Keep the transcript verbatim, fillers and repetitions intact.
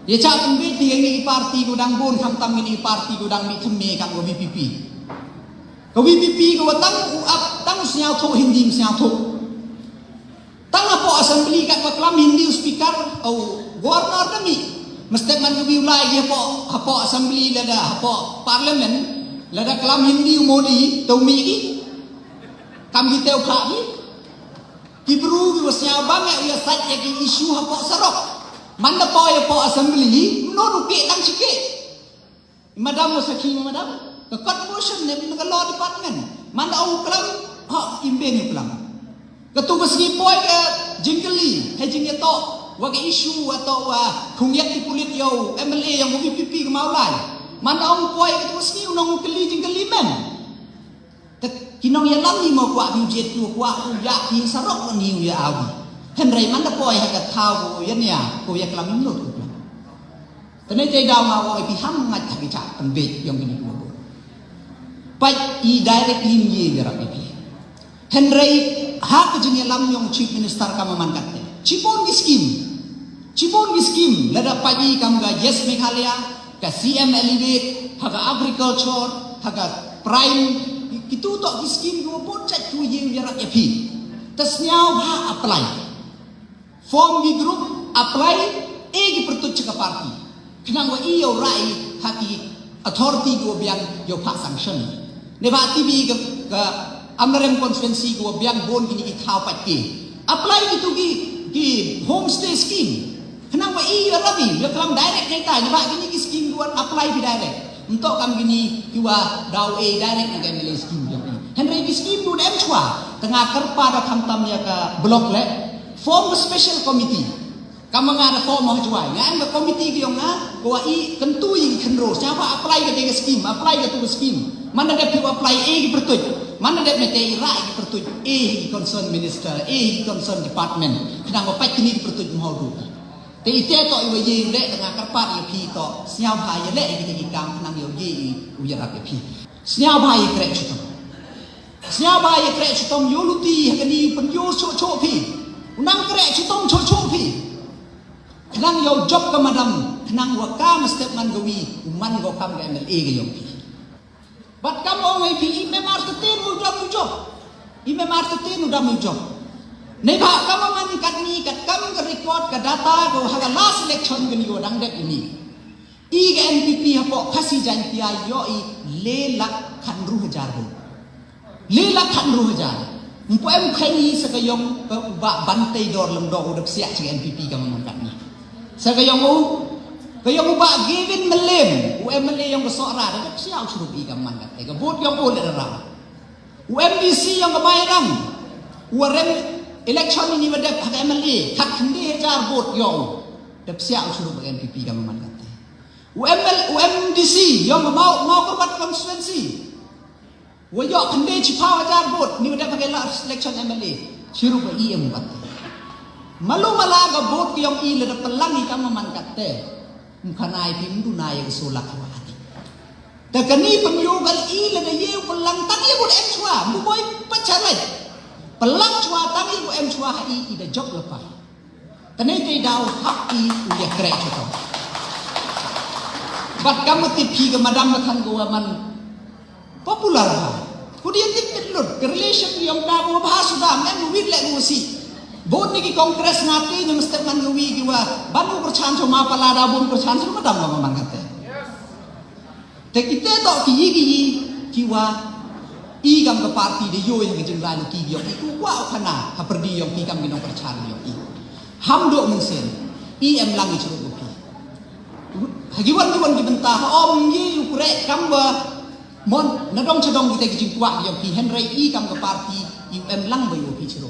Ïa cha pynbeit ïa ngi ki party ko dang bun khamtam ngi ki party ko dang mih thymme kam ko V P P. Ko V P P ko tang u ap tang sñiaw thok Hindi sñiaw thok. Tang hapoh assembly kat ko klam Hindi speaker o governor da mih. Mesti man ko biu lai ïa hapoh hapoh assembly lada hapoh parliament lada klam Hindi Modi to mih i. Kam ki teu kha i. Ki bru ki wa sñiaw bang ïa u ïa sait ïa ki issue hapoh sarok. Man da poi hapoh assembly, mno du ke tang chike. Madam wa sakhi madam, ka court motion ne ka law department. Man da u klam, ha, imbe ni klam. Ka tu ka sngi poi ka jingkylli, ha jingïatoh, wa ka issue, wa to wa khungiat ki pulit ïa u M L A ïa u V P P ka Mawlai. Man da u poi ka tu ka sngi u nong kylli jingkylli men. Te ki nongïalam ni mo kwah phi u jied phi u kwah u ïa phi sarok ni u ïa awi. Hynrei man da poi ha ka thaw ko ïa nia ko ïa klam ni lut ko klam. Te ne te daw nga ong ïa phi ham ngat ha ki cha pynbeit yong kini ko. Pait i direct lim ye ïa rap ïa phi. Hynrei ha ka jingïalam yong Chief Minister ka man kat te. Chibun ki scheme. Chibun ki scheme lada pait i kam ka Yes Meghalaya, ka C M Elevate, ha ka agriculture, ha ka prime, kitu to ki scheme ko bun chat tu ye ïa rap ïa phi. Te sñiaw ha apply. Form ki group apply, e ki pyrtuit cha ka party. Khnang wa i yow rai ha ki authority ko biang yow pha sanction. Ne ba T V ka, ka Amlarem constituency ko biang bun kini ki thaw pat ki. Apply ki tu ki, ki homestay scheme. Khnang wa i yow rabi, yow klam direct ne ta, ne ba kini ki scheme ko apply ki direct. Mto kam kini ki wa daw e direct ne ka M L A scheme ko. Hynrei ki scheme ko em chwa, tanga kyrpa da khamtam ïa ka block le, form a special committee. Kam nga da form ha Jwai. Nga em ka committee ki yong nga, ko wa i kyntu i khynro. Siapa apply ka dei ka scheme, apply ka tu ka scheme. Man da dep ki apply e ki pyrtuit. Man da dep mete i ra e ki pyrtuit. E ki concern minister, e ki concern department. Khnang wa pait kini ki pyrtuit mo du. Te i te to i wa ye le tanga kyrpad i phi to. Siapa ye le i kini ki kam khnang yow ye i u yarap i phi. Siapa ye krek chutam. Sñiawbha ïa kreh chitom ïa u luti ha kani u pynïoh choh choh phi. U nang kreh chitom choh choh phi. Khnang ïa u jop ka madam, khnang wa ka mestep man ka wi, u man ko kam ka M L A ka ïong phi. Bad kam ong ai phi, i mem artatien u dam u jop. I mem artatien u dam u jop. Neibha kam man katni, kat kam ka record ka data ko ha ka last election kani ko dang dep ini. I ka N P P hapoh Khasi Jaiñtia ïoh i le lak khatnru hajar vote. Le lak khatnru hajar. Mpu em khaini sa ka ïong ka u Bah Banteidor Lyngdoh u da psiah cha ka N P P ka man katni. Sa ka ïong u, ka ïong u Bah Gavin Mylliem, u M L A ïong ka Sohra, da psiah u chirup i ka man katni. Ka vote ïong u le da ram. U M D C ïong ka Mairang, u rem election ini wa dep ha ka M L A, khatkhyndai hajar vote ïong u. Da psiah u chirup ka N P P ka man katni. U M L, u M D C, ïong ka Maw, Mawkyrwat constituency. Wa ïoh khyndai chiphaw hajar vote, ni wa dep ha ka last election M L A. Chirup wa i em u bat. Malu mala ka vote ki ïong i lada pynlang i kam man katte. Mkhanai phi mduna ïa ka sola ka wa ati. Ta kani pynïoh gal i lada ïew pynlang tang ïa vote em chwa, mbu boi pachalai. Pynlang chwa tang ïa vote em chwa ha i i da jop lepa. Tane te daw hap i u ïa kreh chutom. Bad kam u tip phi ka madam la khan ko wa man popular ha. Ku dia tip pit lut ka relation ïong ka ko bha suda men wit le ko si. Bun ni ki Congress ngati ni mesti man ko wi ki wa ban ko perchan chuma pala da bun perchan chuma madam wa man kate. Te kite to ki yi ki yi ki wa i kam ka party de yoi ha ka jingrwai ki yo ki ku wa khana ha perdi yo ki kam ki nongkyrchan yo ki. Ham do mynsiem i em lang i churu ki. Ha ki wan ki wan ki bynta ha om yi u kreh kam ba mon na dong chadong kite ki jingkwah yo ki hynrei i kam ka party i em lang ba yo ki churu.